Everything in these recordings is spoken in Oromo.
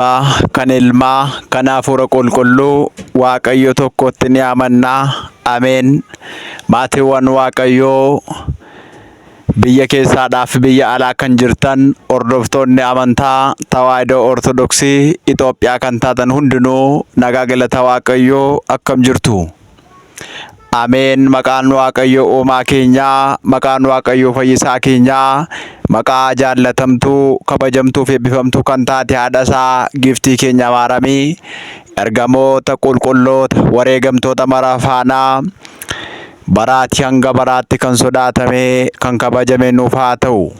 Abbaa, kan Ilmaa, kan Hafuura Qulqulluu, Waaqayyo tokkotti ni amanna. Ameen. Maatiiwwan Waaqayyoo biyya keessaadhaaf biyya alaa kan jirtan hordoftoonni amantaa Tawaahidoo Ortodoksii Itoophiyaa kan taatan hundinuu nagaa galata Waaqayyoo akkam jirtu? Ameen. Maqaan Waaqayyo uumaa keenyaa, maqaan Waaqayyo fayyisaa keenyaa, maqaa jaallatamtuu, kabajamtuu fi eebbifamtuu kan taate haadha isaa giiftii keenya Maaramii, ergamoota qulqulloota, wareegamtoota mara faanaa baraati hanga baraatti kan sodaatame, kan kabajame nuuf haa ta'u.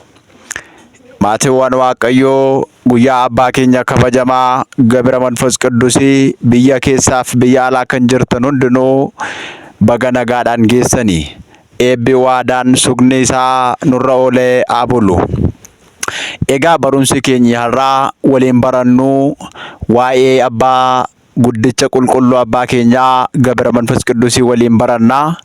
Maatiiwwan Waaqayyoo guyyaa abbaa keenya kabajamaa Gabira Manfas Qidduusii biyya keessaaf biyya alaa kan jirtan hundinuu baga nagaadhaan geessanii. Eebbi waadaan sugni isaa nurra oolee haa bulu. Egaa barumsi keenya har'aa waliin barannu waa'ee abbaa guddicha qulqulluu abbaa keenyaa Gabira Manfas Qidduusii waliin baranna.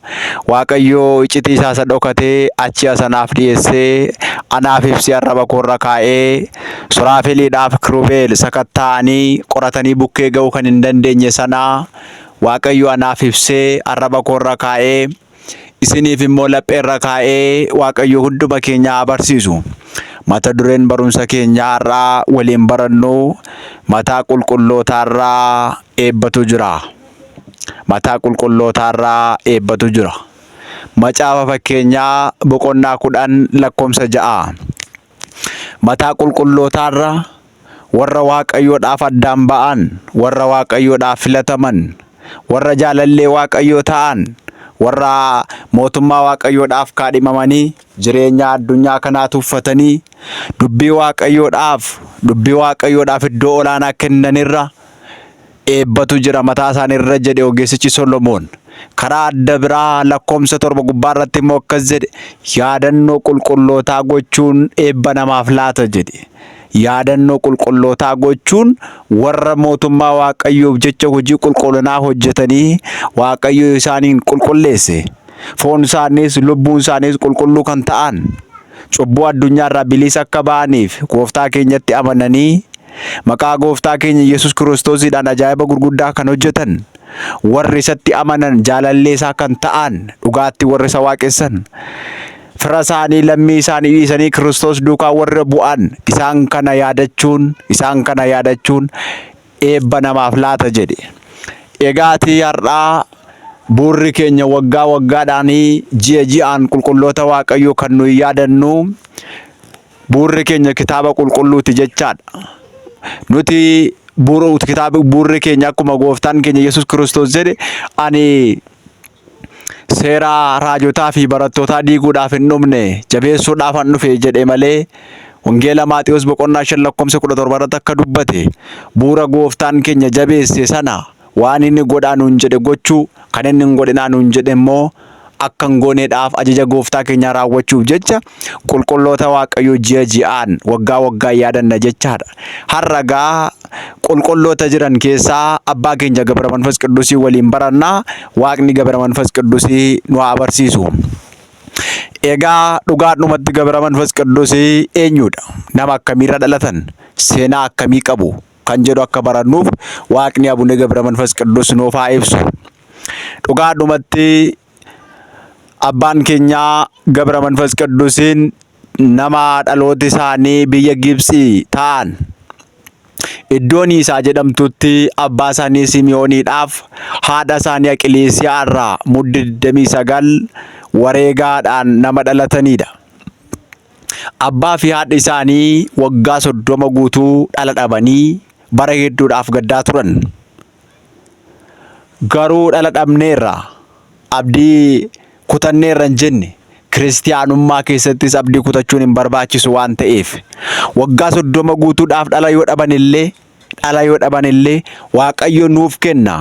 Waaqayyo iccitii isaa isa dhokatee achi as anaaf dhiyeessee anaaf ibsee arraba koorra kaa'ee Suraafeliidhaaf Kirubeel sakatta'anii qoratanii bukkee ga'uu kan hin dandeenye sana Waaqayyo anaaf ibsee arraba koorra kaa'ee isiniif immoo lapheerra kaa'ee Waaqayyo hunduma keenya haa barsiisu. Mata dureen barumsa keenyaa har'aa waliin barannu mataa qulqullootaarraa eebbatu jira. Mataa qulqullootaarraa eebbatu jira. Macaafa fakkeenyaa boqonnaa 10 lakkoofsa 6. Mataa qulqullootaarra warra Waaqayyoodhaaf addaan ba'an, warra Waaqayyoodhaaf filataman, warra jaalallee Waaqayyoo ta'an, warra mootummaa Waaqayyoodhaaf kaadhimamanii jireenya addunyaa kanaa tuffatanii dubbii Waaqayyoodhaaf dubbii Waaqayyoodhaaf iddoo olaanaa kennanirra eebbatu jira mataa isaanii irra jedhe ogeessichi Solomoon. Karaa adda biraa lakkoomsa 7 gubbaa irratti immoo akkas jedhe yaadannoo qulqullootaa gochuun eebba namaaf laata jedhe. Yaadannoo qulqullootaa gochuun warra mootummaa Waaqayyoof jecha hojii qulqullinaa hojjetanii Waaqayyo isaaniin qulqulleesse. Foon isaaniis lubbuun isaaniis qulqulluu kan ta'an cubbuu addunyaa irraa bilisa akka ba'aniif gooftaa keenyatti amananii Maqaa gooftaa keenya Yesus Kiristoosiidhaan ajaa'iba gurguddaa kan hojjetan, warri isatti amanan jaalallee isaa kan ta'an, dhugaatti warri isa waaqessan, fira isaanii lammii isaanii dhiisanii Kiristoos duukaa warri bu'an, isaan kana yaadachuun, isaan kana yaadachuun eebba namaaf laata jedhe. Egaatii har'aa buurri keenya waggaa waggaadhaan ji'a ji'aan qulqulloota Waaqayyoo kan nuyi yaadannu Buurri keenya kitaaba qulqulluuti jechaadha. Nuti bu'uura kitaaba buurri keenya akkuma gooftaan keenya Yesuus Kiristoos jedhe ani seera raajotaa fi barattootaa diiguudhaaf hin dhumne jabeessuudhaaf an dhufe jedhe malee Wangeela Maatewos boqonnaa 5 lakkoofsa 17 irratti akka dubbate bu'uura gooftaan keenya jabeesse sana waan inni godhaa nuun jedhe gochuu kan inni hin godhinaa nuun jedhe immoo akka hin gooneedhaaf ajaja gooftaa keenyaa raawwachuuf jecha qulqulloota Waaqayyoo ji'a ji'aan waggaa waggaan yaadanna jechaadha. Har'a gaa qulqulloota jiran keessaa abbaa keenya Gabra Manfas Qidduusii waliin baranna. Waaqni Gabra Manfas Qidduusii nu haa barsiisu. Egaa dhugaadhumatti Gabra Manfas Qidduusii eenyudha? Nama akkamiirra dhalatan? Seenaa akkamii qabu? Kan jedhu akka barannuuf Waaqni Abune Gabra Manfas Qidduus nuuf haa ibsu. Dhugaadhumatti abbaan keenya Gabra Manfas Qidduusiin nama dhalooti isaanii biyya Gibxii ta'an iddoon isaa jedhamtutti abbaa isaanii Simi'ooniidhaaf haadha isaanii Aqiliisiyaa irraa muddi 29 wareegaadhaan nama dhalatanidha. Abbaa fi haadhi isaanii waggaa 30 guutuu dhala dhabanii bara hedduudhaaf gaddaa turan. Garuu dhala dhabneerra, abdii kutanneerra hin jenne. Kiristiyaanummaa keessattis abdii kutachuun hin barbaachisu waan ta'eef. Waggaa 30 guutuudhaaf dhala yoo dhaban illee, dhala yoo dhaban illee Waaqayyo nuuf kenna,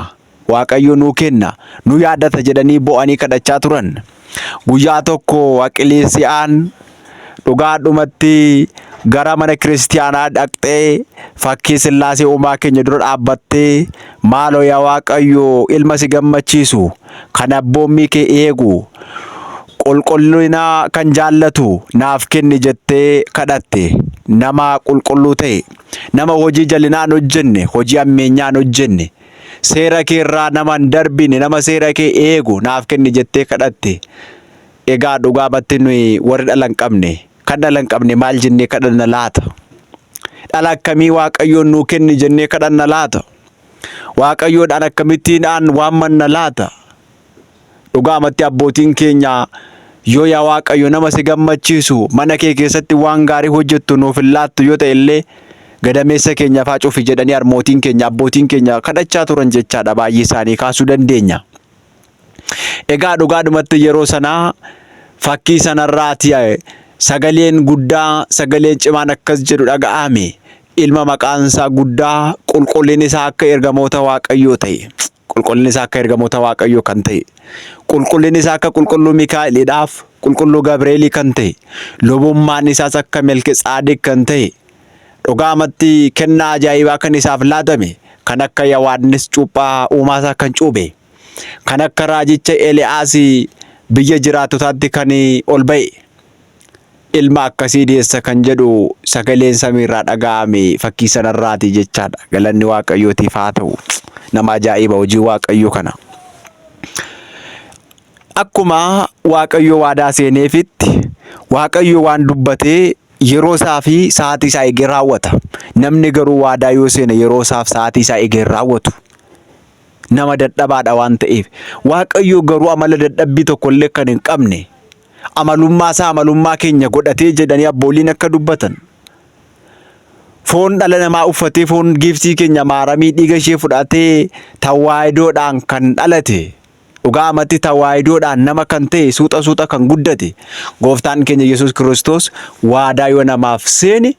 Waaqayyo nuu kenna, nu yaadata jedhanii bo'anii kadhachaa turan. Guyyaa tokko Aqiliisiyaan dhugaadhumatti gara mana kiristiyaanaa dhaqxee fakkii Sillaasee uumaa keenya dura dhaabbattee maaloo yaa Waaqayyo ilma si gammachiisu kan abboommii kee eegu qulqullina kan jaallatu naaf kenni jettee kadhatte. nama qulqulluu ta'e, nama hojii jallinaa hin hojjenne, hojii hammeenyaa hin hojjenne, seera kee irraa nama hin darbine, nama seera kee eegu naaf kenni jettee kadhatte. Egaa dhugaamatti nuyi warri dhala hin qabne, kan dhala hin qabne maal jennee kadhanna laata? Dhala akkamii Waaqayyoon nuu kenni jennee kadhanna laata? Waaqayyoodhaan akkamittiidhaan waammanna laata? Dhugaamatti abbootiin keenya yoo yaa Waaqayyo nama si gammachiisu mana kee keessatti waan gaarii hojjettu nuuf hin laattu yoo ta'e illee gadameessa keenya faa cufi jedhanii harmootiin keenya abbootiin keenya kadhachaa turan jechaadha baay'ee isaanii kaasuu dandeenya. Egaa dhugaadhumatti yeroo sanaa fakkii sanarraati sagaleen guddaa sagaleen cimaan akkas jedhu dhaga'ame. Ilma maqaan isaa guddaa qulqullinni isaa akka ergamoota Waaqayyoo ta'e. Qulqullinni isaa akka ergamoota Waaqayyoo kan ta'e. Qulqullinni isaa akka qulqulluu Mikaa'eliidhaaf qulqulluu Gabreelii kan ta'e. Lubummaan isaas akka Melketsaadiq kan ta'e. Dhugaamatti kennaa ajaa'ibaa kan isaaf laatame kan akka Yohaannis cuuphaa uumaa isaa kan cuuphe. Kan akka raajicha Eliyaas biyya jiraattotaatti kan ol ba'e. Ilma akkasii deessa kan jedhu sagaleen samiirraa dhaga'ame fakkii sanarraati jechaadha. Galanni Waaqayyootiif haa ta'u. Nama ajaa'iba hojii Waaqayyoo kana. Akkuma Waaqayyo waadaa seeneefitti Waaqayyo waan dubbatee yeroo isaa fi sa'aatii isaa eegee raawwata. Namni garuu waadaa yoo seene yeroo isaaf sa'aatii isaa eegee hin raawwatu. Nama dadhabaadha waan ta'eef. Waaqayyo garuu amala dadhabbii tokko illee kan hin qabne amalummaa isaa amalummaa keenya godhatee jedhanii abbooliin akka dubbatan. Foon dhala namaa uffatee foon giiftii keenya maaramii dhiiga ishee fudhatee tawaayidoodhaan kan dhalate dhugaamatti tawaayidoodhaan nama kan ta'e suuxa suuxa kan guddate gooftaan keenya Yesuus Kiristoos waadaa yoo namaaf seene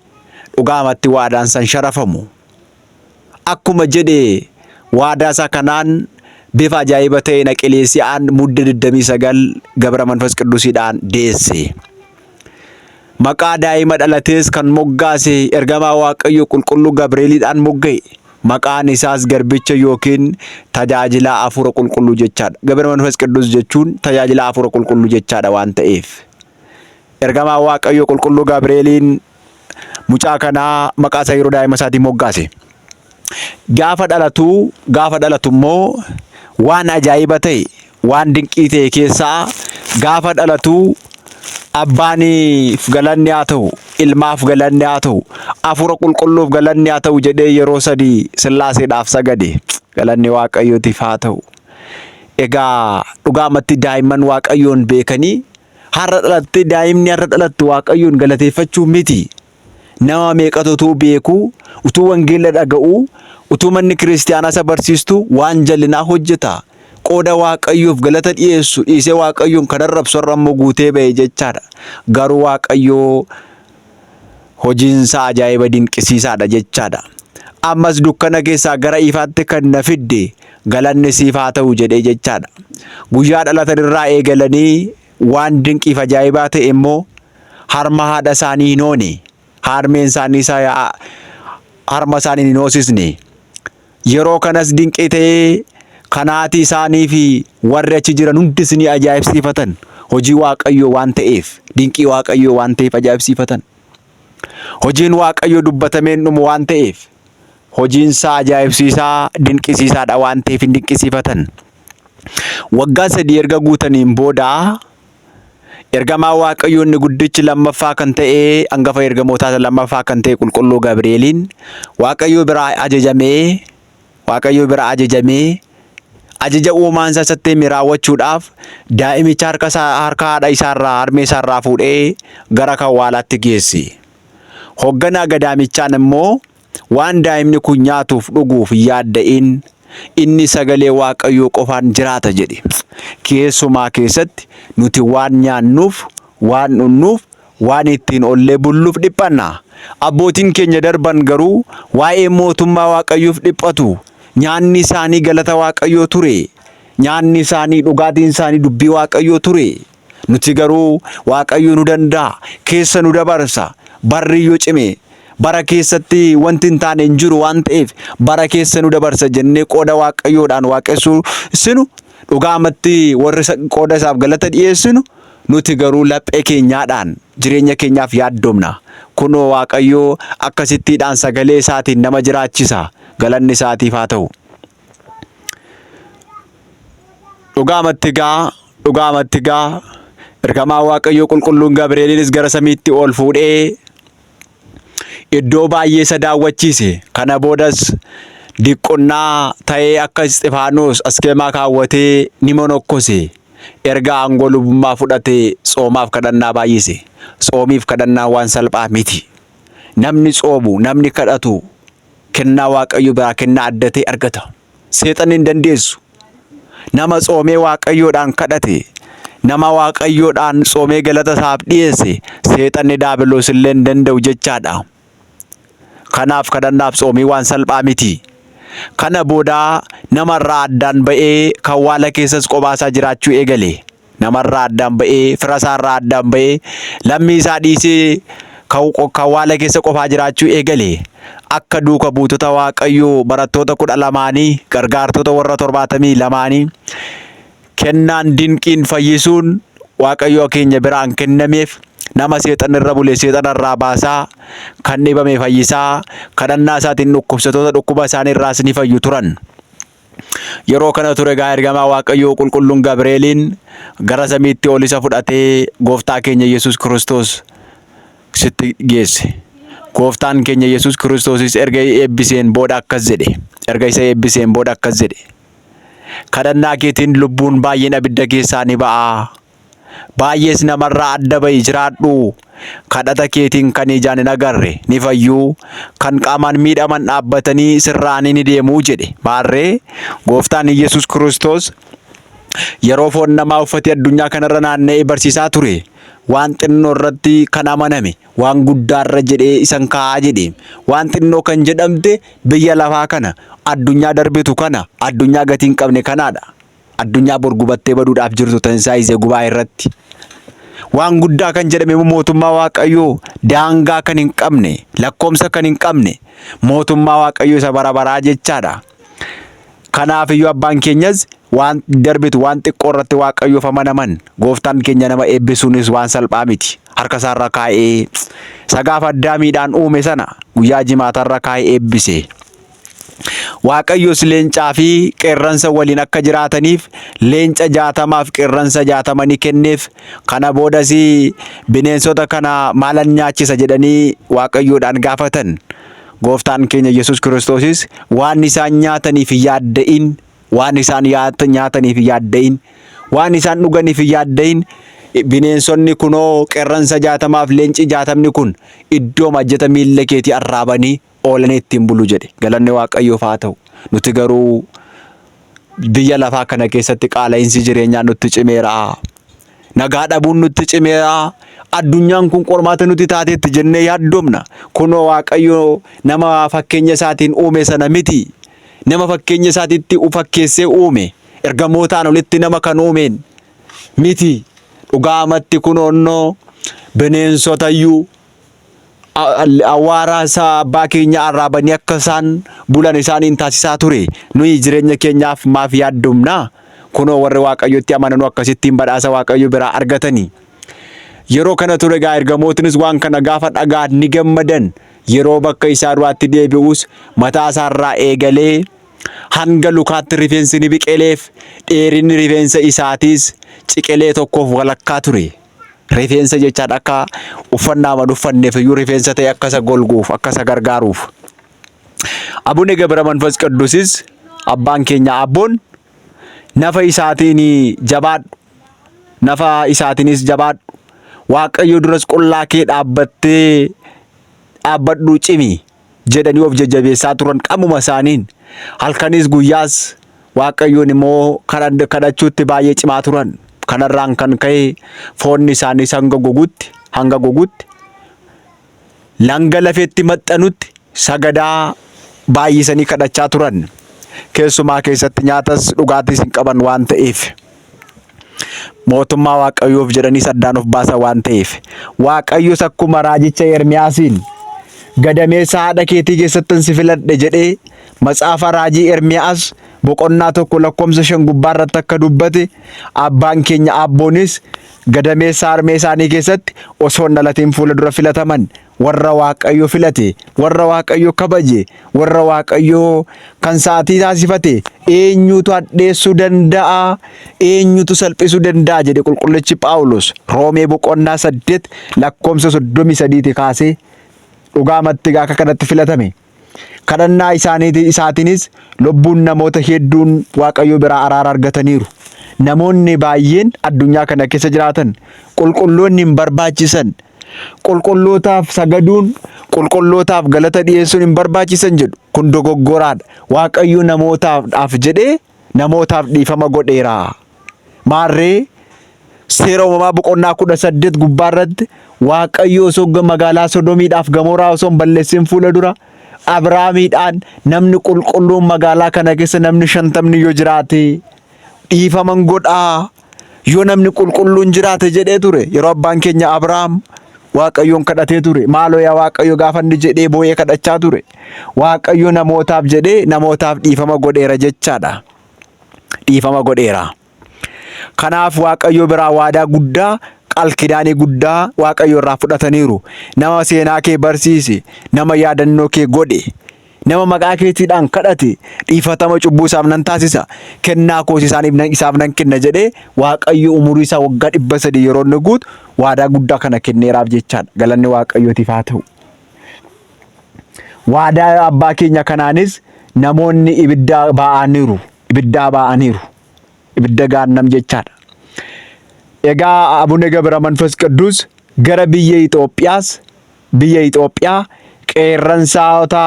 dhugaamatti waadaan san sharafamu. Akkuma jedhe waadaa isaa kanaan bifa ajaa'iba ta'een Aqilesiyaan mudde 29 Gabra Manfas Qiddusiidhaan deesse. Maqaa daa'ima dhalatees kan moggaase ergamaa Waaqayyo qulqulluu Gabreeliidhaan mogga'e. Maqaan isaas garbicha yookiin tajaajilaa hafuura qulqulluu jechaadha. Gabra Manfas Qiddus jechuun tajaajilaa hafuura qulqulluu jechaadha waan ta'eef. Ergamaa Waaqayyo qulqulluu Gabreeliin mucaa kanaa maqaa isaa yeroo daa'ima isaatiin moggaase. Gaafa dhalatu gaafa dhalatu immoo waan ajaa'iba ta'e waan dinqii ta'e keessaa gaafa dhalatu abbaaniif galanni haa ta'u ilmaaf galanni haa ta'u hafuura qulqulluuf galanni haa ta'u jedhee yeroo sadii sillaaseedhaaf sagade galanni waaqayyootiif haa ta'u. Egaa dhugaamatti daa'imman waaqayyoon beekanii Har'a dhalattee daa'imni har'a dhalattu Waaqayyoon galateeffachuu miti. Nama meeqatu utuu beekuu, utuu wangeela dhaga'uu, utuu manni kiristiyaanaa isa barsiistu waan jallinaa hojjeta. Qooda Waaqayyoof galata dhiyeessu dhiisee Waaqayyoon kan arrabsu har'a immoo guutee ba'e jechaadha. Garuu Waaqayyoo hojiinsaa ajaa'iba dinqisiisaadha jechaadha. Ammas dukkana keessaa gara ifaatti kan na fidde galanni siif haa ta'u jedhee jechaadha. Guyyaa dhalatan irraa eegalanii waan dinqiif ajaa'ibaa ta'e immoo harma haadha isaanii hin hoone. Harmeen isaanii isa harma isaanii hin hoosisne. Yeroo kanas dinqii ta'ee kan haati isaanii fi warri achi jiran hundis ni ajaa'ibsiifatan. Hojii Waaqayyoo waan ta'eef, dinqii Waaqayyoo waan ta'eef ajaa'ibsiifatan. Hojiin Waaqayyoo dubbatamee hin dhumu waan ta'eef, hojiin isaa ajaa'ibsiisaa, dinqisiisaadha waan ta'eef hin dinqisiifatan. Waggaa 3 erga guutaniin booda Ergamaa Waaqayyoo inni guddichi lammaffaa kan ta'e hangafa ergamootaa isa lammaffaa kan ta'e qulqulluu Gabri'eeliin Waaqayyoo biraa ajajamee Waaqayyoo biraa ajajamee ajaja uumaan isaa isatti hime raawwachuudhaaf daa'imicha harka isaa harka haadha isaarraa harmee isaarraa fuudhee gara kawwaalaatti geesse. Hogganaa gadaamichaan immoo Waan daa'imni kun nyaatuuf dhuguuf hin yaadda'in, inni sagalee Waaqayyoo qofaan jiraata jedhe. Keessumaa keessatti nuti waan nyaannuuf, waan dhunnuuf, waan ittiin ollee bulluuf dhiphanna. Abbootiin keenya darban garuu waa'ee mootummaa Waaqayyoof dhiphatu. Nyaanni isaanii galata Waaqayyoo ture. Nyaanni isaanii, dhugaatiin isaanii dubbii Waaqayyoo ture. Nuti garuu Waaqayyo nu danda'a, keessa nu dabarsa. Barri yoo cime bara keessatti wanti hin taane hin jiru waan ta'eef bara keessa nu dabarsa jennee qooda Waaqayyoodhaan waaqessuu sinu dhugaamatti warri qooda isaaf galata dhiyeessinu Nuti garuu laphee keenyaadhaan jireenya keenyaaf yaaddomna. Kunoo Waaqayyo akkasittiidhaan sagalee isaatiin nama jiraachisa. Galanni isaatiif haa ta'u. Dhugaamatti gaa, dhugaamatti gaa, ergamaa Waaqayyoo qulqulluun Gabri'eeliinis gara samiitti ol fuudhee iddoo baay'ee isa daawwachiise. Kana boodas diqqonnaa ta'ee akka Isxifaanos askeemaa kaawwatee ni monokkose. Erga aangoo lubummaa fudhatee tsoomaaf kadhannaa baay'ise. Tsoomiif kadhannaan waan salphaa miti. Namni tsoomu, namni kadhatu kennaa Waaqayyo biraa kennaa adda ta'e argata. Seexanni hin dandeessu. Nama tsoomee Waaqayyoodhaan kadhate, nama Waaqayyoodhaan tsoomee galata isaaf dhiyeesse, seexanni daabiloos illee hin danda'u jechaadha. Kanaaf kadhannaaf tsoomii waan salphaa miti. Kana booda namarraa addaan ba'ee kawwaala keessas qobaasaa jiraachuu eegale. Namarraa addaan ba'ee, fira isaarraa addaan ba'ee, lammii isaa dhiisee kawwaala keessa qofaa jiraachuu eegale. Akka duuka buutota Waaqayyoo barattoota 12nii, gargaartota warra 72nii, kennaan dinqiin fayyisuun Waaqayyoo keenya biraan kennameef nama seexanni irra bule seexana irraa baasaa, kan dhibame fayyisaa, kadhannaa isaatiin dhukkubsatoota dhukkuba isaanii irraas ni fayyu turan. Yeroo kana ture egaa ergamaa Waaqayyoo qulqulluun Gabri'eeliin gara samiitti ol isa fudhatee gooftaa keenya Yesuus Kiristoos sitti geesse. Gooftaan keenya Yesuus Kiristoosis erga eebbiseen booda akkas jedhe. Erga isa eebbiseen booda akkas jedhe. Kadhannaa keetiin lubbuun baay'een abidda keessaa ni ba'a. Baay'ees namarraa adda ba'i jiraadhu. Kadhata keetiin kan ijaan hin agarre ni fayyu, kan qaamaan miidhaman dhaabbatanii sirraa'anii ni deemu jedhe. Maarree gooftaan Iyyasuus Kiristoos yeroo foon namaa uffatee addunyaa kanarra naanna'ee barsiisaa ture waan xinnoo irratti kan amaname waan guddaarra jedhee isan kaa'aa jedhe. Waan xinnoo kan jedhamte biyya lafaa kana addunyaa darbitu kana addunyaa gatii hin qabne kanaadha. Addunyaa bor gubattee baduudhaaf jirtu tansaa isee gubaa irratti. Waan guddaa kan jedhame immoo mootummaa Waaqayyoo daangaa kan hin qabne, lakkoomsa kan hin qabne, mootummaa Waaqayyoo isa bara baraa jechaadha. Kanaaf iyyuu abbaan keenyas waan darbitu waan xiqqoo irratti Waaqayyoof amanaman gooftaan keenya nama eebbisuunis waan salphaa miti. Harka isaarra kaa'ee isa gaafa addaamiidhaan uume sana guyyaa jimaatarra kaa'ee eebbise. Waaqayyos leencaa fi qeerransa waliin akka jiraataniif leenca 60f qeerransa 60 ni kenneef. Kana boodas bineensota kana maalan nyaachisa jedhanii Waaqayyoodhaan gaafatan. Gooftaan keenya Yesuus Kiristoosis waan isaan nyaataniif hin yaadda'in, waan isaan nyaataniif hin yaadda'in, waan isaan dhuganiif hin yaadda'in. Bineensonni kunoo qeerransa 60f leenci 60ni kun iddoo majjata miilla keetii arraabanii oolanii ittiin bulu jedhe. Galanni Waaqayyoof haa ta'u. Nuti garuu biyya lafaa kana keessatti qaala'insi jireenyaa nutti cimeera. Nagaa dhabuun nutti cimeera. Addunyaan kun qormaata nuti taateetti jennee yaaddomna. Kunoo Waaqayyo nama fakkeenya isaatiin uume sana miti. Nama fakkeenya isaatiitti fakkeessee uume. Ergamootaan olitti nama kan uumeen miti. Dhugaamatti kunoonnoo bineensotayyuu awwaara isaa abbaa keenya arraabanii akka isaan bulan isaaniin taasisaa ture. Nuyi jireenya keenyaaf maaf yaaddomna? Kunoo warri Waaqayyotti amananu akkasittiin badhaasa Waaqayyo biraa argatanii. Yeroo kana ture egaa ergamootnis waan kana gaafa dhaga'an ni gammadan. Yeroo bakka isaa duraatti deebi'us mataa isaarraa eegalee hanga lukaatti rifeensi ni biqileef, dheerinni rifeensa isaatiis ciqilee tokkoof walakkaa ture. Rifeensa jechaan akka uffannaa man uffanneef iyyuu rifeensa ta'e akka isa golguuf akka isa gargaaruuf. Abune Gabra Manfas Qiddusis abbaan keenya abboon nafa isaatiin jabaadhu nafa isaatiinis jabaadhu Waaqayyo duras qullaa kee dhaabbattee dhaabbadhu cimi jedhanii of jajjabeessaa turan qamuma isaaniin. Halkanis guyyaas Waaqayyoon immoo kadhachuutti baay'ee cimaa turan. Kanarraan kan ka'e foonni isaaniis hanga gogutti hanga gogutti hanga lafeetti maxxanutti sagadaa baay'isanii kadhachaa turan. Keessumaa keessatti nyaatas dhugaatiis hin qaban waan ta'eef. Mootummaa Waaqayyoof jedhaniis addaan of baasan waan ta'eef. Waaqayyos akkuma raajicha Ermiyaasiin gadameessa haadha keetii keessattan si filadhe jedhee matsaafa raajii Ermiyaas boqonnaa 1 lakkoomsa 5 gubbaa irratti akka dubbate abbaan keenya Aabboonis gadameessa harmee isaanii keessatti osoo hin dhalatiin fuula dura filataman warra Waaqayyo filate, warra Waaqayyo kabaje, warra Waaqayyo kan sa'atii taasifate eenyutu hadheessuu danda'a? Eenyutu salphisuu danda'a? jedhe qulqullichi Phaawulos Roomee boqonnaa 8 lakkoomsa 33 kaasee dhugaamatti egaa akka kanatti filatame. Kadhannaa isaaniiti isaatiinis lubbuun namoota hedduun Waaqayyo biraa araara argataniiru. Namoonni baay'een addunyaa kana keessa jiraatan qulqulloonni hin barbaachisan. Qulqullootaaf sagaduun, qulqullootaaf galata dhiyeessuun hin barbaachisan jedhu. Kun dogoggoraadha. Waaqayyo namootaaf jedhee namootaaf dhiifama godheera. Maarree seera uumamaa boqonnaa 18 gubbaa irratti Waaqayyo osoo magaalaa Sodomiidhaaf Gamoraa osoo hin balleessin fuula dura Abrahaamiidhaan namni qulqulluun magaalaa kana keessa namni 50 yoo jiraate dhiifaman godhaa yoo namni qulqulluun jiraate jedhee ture yeroo abbaan keenya Abrahaam Waaqayyoon kadhatee ture maaloo yaa Waaqayyo gaafa inni jedhee boo'ee kadhachaa ture Waaqayyo namootaaf jedhee namootaaf dhiifama godheera jechaadha. Dhiifama godheera. Kanaaf Waaqayyo biraa waadaa guddaa qalkidaanii guddaa Waaqayyo irraa fudhataniiru. Nama seenaa kee barsiise, nama yaadannoo kee godhe, nama maqaa keetiidhaan kadhate dhiifatama cubbuu isaaf nan taasisa, kennaa koos isaaniif nan, isaaf nan kenna jedhee Waaqayyo umurii isaa waggaa 300 yeroo inni guutu waadaa guddaa kana kenneeraaf jechaadha. Galanni Waaqayyootiif haa ta'u. Waadaa abbaa keenya kanaanis namoonni ibiddaa ba'aniiru. Ibiddaa ba'aniiru. Ibidda gaannam jechaadha. Egaa Abune Gabra Manfas Qidduus gara biyya Itoophiyaas biyya Itoophiyaa qeerransaota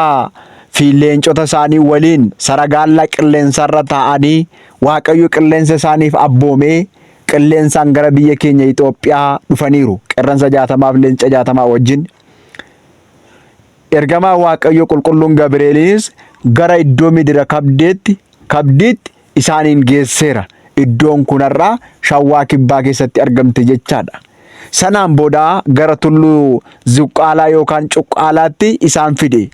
fi leencota isaanii waliin saragaallaa qilleensarra taa'anii Waaqayyo qilleensa isaaniif abboomee qilleensaan gara biyya keenya Itoophiyaa dhufaniiru. Qeerransa 60f leenca 60 wajjin. Ergamaa Waaqayyo qulqulluun Gabireeliinis gara iddoo midira kabdeetti kabdiitti isaaniin geesseera. Iddoon kun har'a Shawwaa Kibbaa keessatti argamte jechaadha. Sanaan booda gara tulluu Zuqqaalaa yookaan Cuqqaalaatti isaan fide.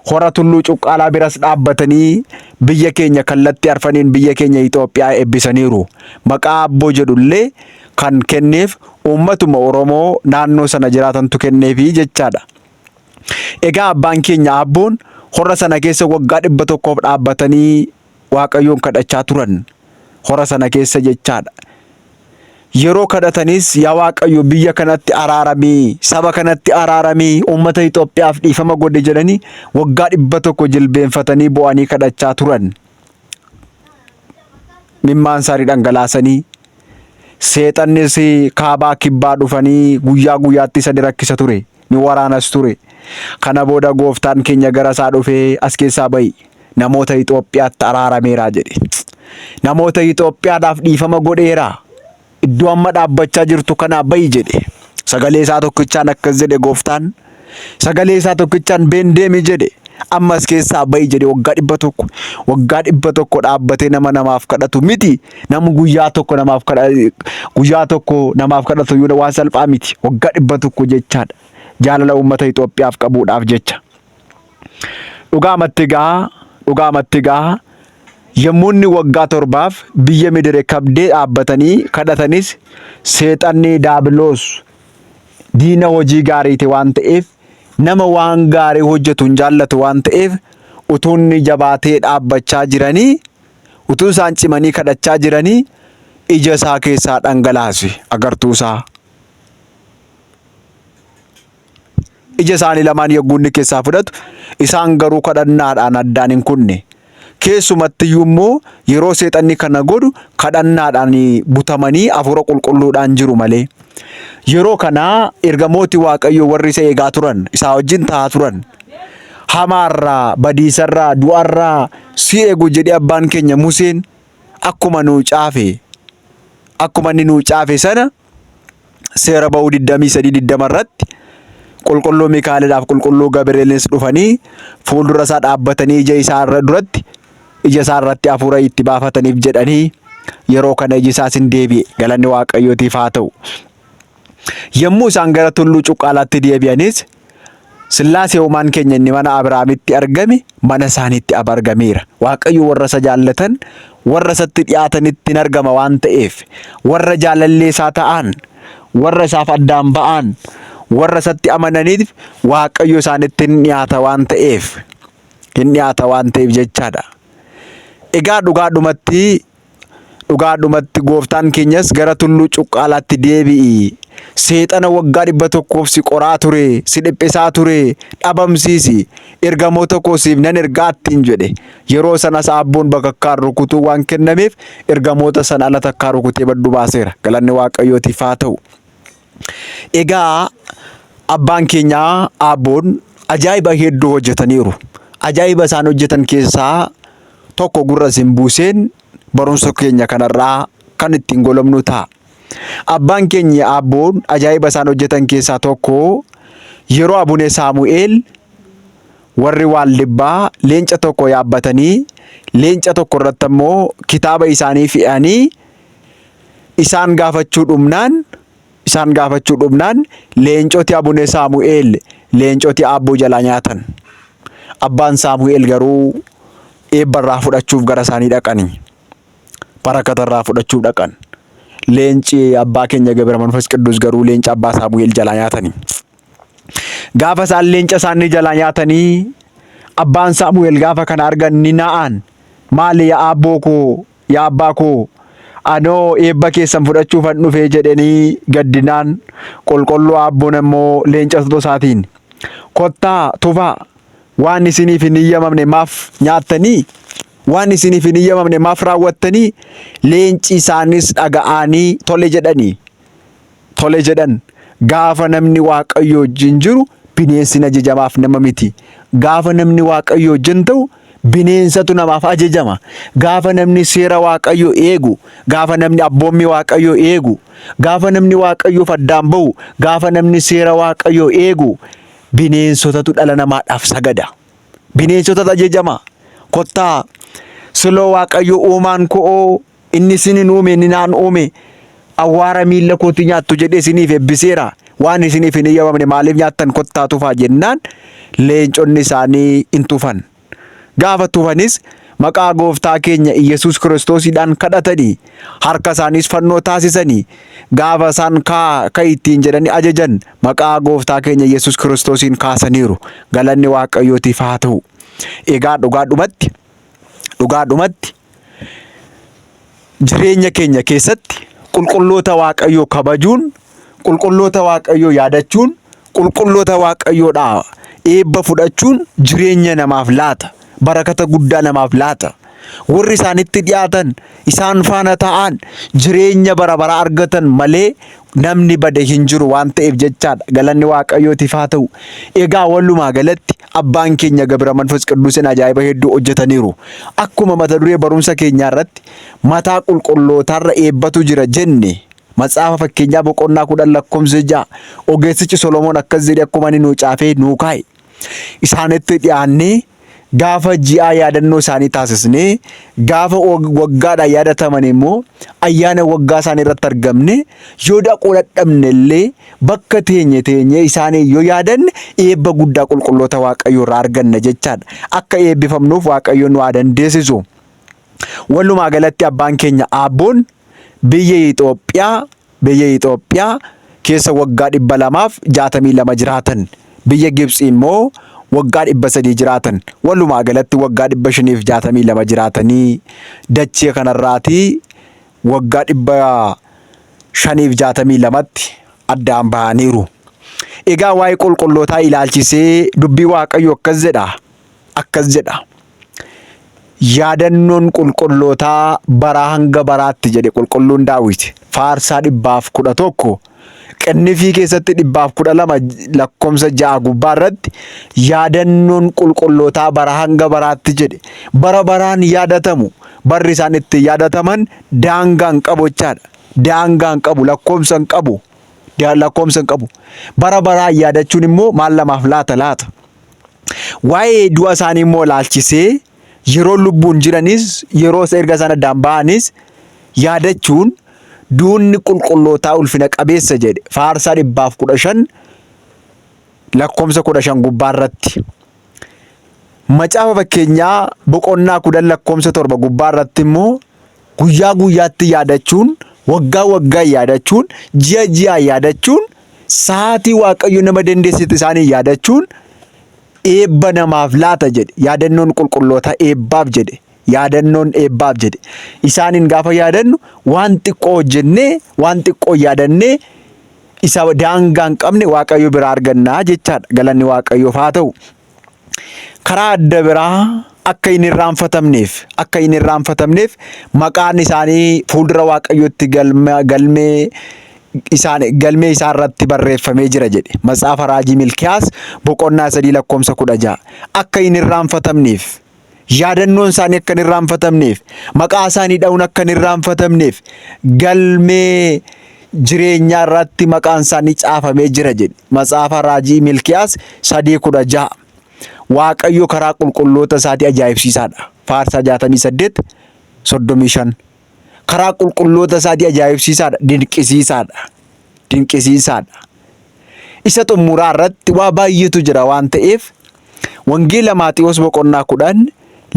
Hora tulluu Cuqqaalaa biras dhaabbatanii biyya keenya kallattii arfaniin biyya keenya Itoophiyaa eebbisaniiru. Maqaa Abboo jedhullee kan kenneef uummatuma Oromoo naannoo sana jiraatantu kenneefi jechaadha. Egaa abbaan keenya Abboon hora sana keessa waggaa 100f dhaabbatanii Waaqayyoon kadhachaa turan. Hora sana keessa jechaadha. Yeroo kadhatanis yaa Waaqayyo biyya kanatti araaramii, saba kanatti araaramii, uummata Itoophiyaaf dhiifama godhe jedhanii waggaa 100 jilbeenfatanii bo'anii kadhachaa turan. Mimmaan isaanii dhangalaasanii seexannis kaabaa kibbaa dhufanii guyyaa guyyaatti isa ni rakkisa ture. Ni waraanas ture. Kana booda gooftaan keenya gara isaa dhufee as keessaa ba'i. Namoota Itoophiyaatti araarameera jedhe. Namoota Itoophiyaadhaaf dhiifama godheera. Iddoo amma dhaabbachaa jirtu kanaa ba'i jedhe. Sagalee isaa tokkichaan akkas jedhe gooftaan. Sagalee isaa tokkichaan been deemi jedhe. Ammas keessaa ba'i jedhe waggaa 100. Waggaa 100 dhaabbatee nama namaaf kadhatu miti. Nama guyyaa tokko namaaf kadha guyyaa tokko namaaf kadhatu iyyuu waan salphaa miti. Waggaa 100 jechaadha. Jaalala uummata Itoophiyaaf qabuudhaaf jecha. Dhugaamatti egaa dhugaamatti egaa yommuu inni waggaa 7f biyya midire kabdee dhaabbatanii kadhatanis seexanni daabiloos diina hojii gaariiti waan ta'eef nama waan gaarii hojjetu hin jaallatu waan ta'eef utuu inni jabaatee dhaabbachaa jiranii utuu isaan cimanii kadhachaa jiranii ija isaa keessaa dhangalaase agartuu isaa. Ija isaanii lamaan yogguu inni keessaa fudhatu isaan garuu kadhannaadhaan addaan hin kunne. Keessumattiyyuu immoo yeroo seexanni kana godhu kadhannaadhaan butamanii hafuura qulqulluudhaan jiru malee. Yeroo kana ergamooti Waaqayyoo warri isa eegaa turan, isaa wajjin taa'aa turan. Hamaarraa, badiisarraa, du'arraa si eegu jedhee abbaan keenya Museen akkuma nuu caafe, akkuma inni nuu caafe sana seera ba'uu 23 20 irratti qulqulluu Mikaa'eliidhaaf qulqulluu Gabri'eelinis dhufanii fuuldura isaa dhaabbatanii ija isaa irra duratti ija isaa irratti hafuura itti baafataniif jedhanii yeroo kana iji isaas hin deebi'e galanni Waaqayyootiif haa ta'u. Yommuu isaan gara tulluu cuqqaalaatti deebi'anis Sillaasee uumaan keenya inni mana Abrahaamitti argame mana isaaniitti ab argameera. Waaqayyo warra isa jaallatan warra isatti dhiyaatanitti hin argama waan ta'eef warra jaalallee isaa ta'an warra isaaf addaan ba'an warra isatti amananiif Waaqayyo isaanitti hin dhiyaata waan ta'eef hin dhiyaata waan ta'eef jechaadha. Egaa dhugaadhumatti Dhugaadhumatti gooftaan keenyas gara tulluu cuqqaalaatti deebi'i. Seexana waggaa 100f si qoraa ture, si dhiphisaa ture, dhabamsiisi. Ergamoota koo siif nan ergaa ittiin jedhe. Yeroo sanas aabboon bakakkaan rukutuu waan kennameef ergamoota sana ala takkaa rukutee baddu baaseera. Galanni Waaqayyootiif haa ta'u. Egaa abbaan keenya aabboon ajaa'iba hedduu hojjetaniiru. Ajaa'iba isaan hojjetan keessaa tokko gurra isin buuseen barumsa keenya kanarraa kan ittiin golobnu ta'a. Abbaan keenya aabboon ajaa'iba isaan hojjetan keessaa tokko yeroo Abune Saamu'eel warri Waaldibbaa leenca tokko yaabbatanii leenca tokko irratti ammoo kitaaba isaanii fe'anii isaan gaafachuu dhumnaan isaan gaafachuu dhumnaan leencoti Abune Saamu'eel leencoti aabboo jalaa nyaatan. Abbaan Saamu'eel garuu eebba irraa fudhachuuf gara isaanii dhaqani. Barakata irraa fudhachuuf dhaqan. Leenci abbaa keenya Gabira Manfas Qidduus garuu leenca abbaa Saamu'eel jalaa nyaatani. Gaafa isaan leenca isaanii jalaa nyaatanii abbaan Saamu'eel gaafa kana argan ni na'an. Maali yaa aabboo koo Yaa abbaa koo, anoo eebba keessan fudhachuufan dhufe jedhenii gaddinaan, qulqulluu Aabboon ammoo leencatota isaatiin, Kottaa, tufaa! Waan isiniif hin iyyamamne maaf nyaattanii? Waan isiniif hin iyyamamne maaf raawwattanii? Leenci isaanis dhaga'aanii tole jedhanii. Tole jedhan. Gaafa namni Waaqayyo wajjin jiru bineensi hin ajajamaaf nama miti. Gaafa namni Waaqayyo wajjin ta'u bineensatu namaaf ajajama. Gaafa namni seera Waaqayyo eegu, gaafa namni abboommii Waaqayyo eegu, gaafa namni Waaqayyoof addaan bahu, gaafa namni seera Waaqayyo eegu bineensotatu dhala namaadhaaf sagada. Bineensotatu ajajama. Kottaa siloo Waaqayyo uumaan koo Inni isin hin uume, inni naan uume. Awwaara miilla kootii nyaattu jedhee isiniif eebbiseera. Waan isiniif hin eeyyamamne maaliif nyaattan kottaa tufaa jennaan leenconni isaanii in tufan. Gaafa tufanis maqaa gooftaa keenya Iyyasuus Kiristoosiidhaan kadhatanii harka isaaniis fannoo taasisanii gaafa isaan kaa ka'i ittiin jedhanii ajajan maqaa gooftaa keenya Iyyasuus Kiristoosiin kaasaniiru. Galanni Waaqayyootiif haa ta'u. Egaa dhugaadhumatti dhugaadhumatti jireenya keenya keessatti qulqulloota Waaqayyoo kabajuun, qulqulloota Waaqayyoo yaadachuun, qulqulloota Waaqayyoodhaa eebba fudhachuun jireenya namaaf laata. Barakata guddaa namaaf laata. Warri isaanitti dhiyaatan, isaan faana ta'an jireenya bara baraa argatan malee namni bade hin jiru waan ta'eef jechaadha. Galanni Waaqayyootiif haa ta'u. Egaa walumaa galatti abbaan keenya Gabira Manfas Qidduusin ajaa'iba hedduu hojjetaniiru. Akkuma mata duree barumsa keenyaa irratti mataa qulqullootaarra eebbatu jira jenne Matsaafa fakkeenyaa boqonnaa 10 lakkoofsa 6 ogeessichi Solomoon akkas jedhee akkuma inni nuu caafee nuu kaa'e. Isaanitti dhiyaannee gaafa ji'aa yaadannoo isaanii taasisnee gaafa waggaadhaan yaadataman immoo ayyaana waggaa isaanii irratti argamne yoo dhaquu dadhabne illee bakka teenye teenyee isaanii yoo yaadanne eebba guddaa qulqulloota Waaqayyoo irraa arganna jechaadha. Akka eebbifamnuuf Waaqayyo nu haa dandeessisu. Walumaa galatti abbaan keenya Aabboon biyya Itoophiyaa biyya Itoophiyaa keessa waggaa 262 jiraatan. Biyya Gibxii immoo waggaa 300 jiraatan. Walumaa galatti waggaa 562 jiraatanii dachee kanarraatii waggaa 562tti addaan bahaniiru. Egaa waa'ee qulqullootaa ilaalchisee dubbii Waaqayyoo akkas jedha. Akkas jedha. Yaadannoon qulqullootaa baraa hanga baraatti jedhe qulqulluun Daawit. Faarsaa 111 qinnifii keessatti 112 lakkoomsa 6 gubbaa irratti yaadannoon qulqullootaa bara hanga baraatti jedhe. Bara baraan yaadatamu. Barri isaan itti yaadataman daangaa hin qabu jechaadha. Daangaa hin qabu, lakkoomsa hin qabu. Lakkoomsa hin qabu. Bara baraan yaadachuun immoo maal namaaf laata laata? Waa'ee du'a isaanii immoo ilaalchisee yeroo lubbuun jiranis yeroo erga isaan addaan ba'anis yaadachuun duunni qulqullootaa ulfina qabeessa jedhe faarsaa 115 lakkoomsa 15 gubbaa irratti. Macaafa Fakkeenyaa boqonnaa 10 lakkoomsa 7 gubbaa irratti immoo guyyaa guyyaatti yaadachuun, waggaa waggaa yaadachuun, ji'a ji'aan yaadachuun, sa'aatii Waaqayyo nama dandeessite isaanii yaadachuun eebba namaaf laata jedhe. Yaadannoon qulqullootaa eebbaaf jedhe. Yaadannoon eebbaaf jedhe. Isaaniin gaafa yaadannu waan xiqqoo hojjennee, waan xiqqoo yaadannee isa daangaa hin qabne Waaqayyo biraa argannaa jechaadha. Galanni Waaqayyoof haa ta'u. Karaa adda biraa akka hin irraanfatamneef akka hin irraanfatamneef maqaan isaanii fuuldura Waaqayyootti galmee isaan galmee isaa irratti barreeffamee jira jedhe. Matsaafa Raajii Milkiyaas boqonnaa 3 lakkoomsa 16. Akka hin irraanfatamneef, yaadannoon isaanii akka hin irraanfatamneef, maqaa isaanii dha'uun akka hin irraanfatamneef galmee jireenyaa irratti maqaan isaanii caafamee jira jedhe. Matsaafa Raajii Milkiyaas 3:16. Waaqayyo karaa qulqulloota isaatii ajaa'ibsiisaadha. Faarsaa 68 35. Karaa qulqulloota isaatii ajaa'ibsiisaadha, dinqisiisaadha. Dinqisiisaadha. Isa xumuraa irratti waa baay'eetu jira waan ta'eef Wangeela Maatiyoos boqonnaa 10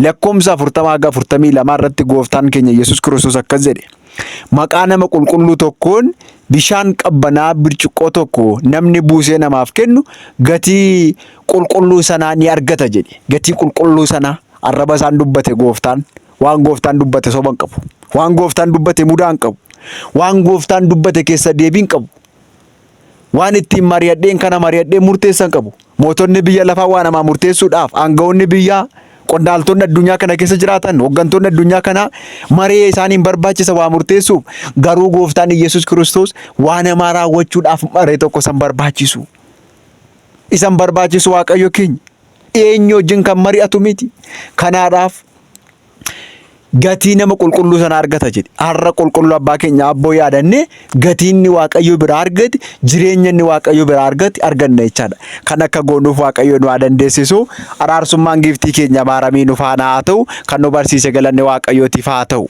lakkoomsa 40 haga 42 irratti gooftaan keenya Yesuus Kiristoos akkas jedhe. Maqaa nama qulqulluu tokkoon bishaan qabbanaa birciqqoo tokko namni buusee namaaf kennu gatii qulqulluu sanaa ni argata jedhe. Gatii qulqulluu sanaa arraba isaan dubbate gooftaan. Waan gooftaan dubbate soba hin qabu. Waan gooftaan dubbate mudaa hin qabu. Waan gooftaan dubbate keessa deebii hin qabu. Waan ittiin mari'adheen kana mari'adhee murteessan qabu. Mootonni biyya lafaa waa namaa murteessuudhaaf, aanga'oonni biyyaa, qondaaltonni addunyaa kana keessa jiraatan, hooggantoonni addunyaa kanaa maree isaaniin barbaachisa waa murteessuuf. Garuu gooftaan Iyyasuus Kiristoos waa namaa raawwachuudhaaf maree tokko isan barbaachisu. Isan barbaachisu Waaqayyo keenya. Eenyu wajjin kan mari'atu miti. Kanaadhaaf gatii nama qulqulluu sana argata jedhe. Har'a qulqulluu abbaa keenya abboo yaadannee gatii inni Waaqayyo biraa argate, jireenya inni Waaqayyo biraa argate arganna jechaadha. Kan akka goonuuf Waaqayyo nu haa dandeessisu. Araarsummaan giiftii keenya maaramii nu faana haa ta'u. Kan nu barsiise galanni Waaqayyootiif haa ta'u.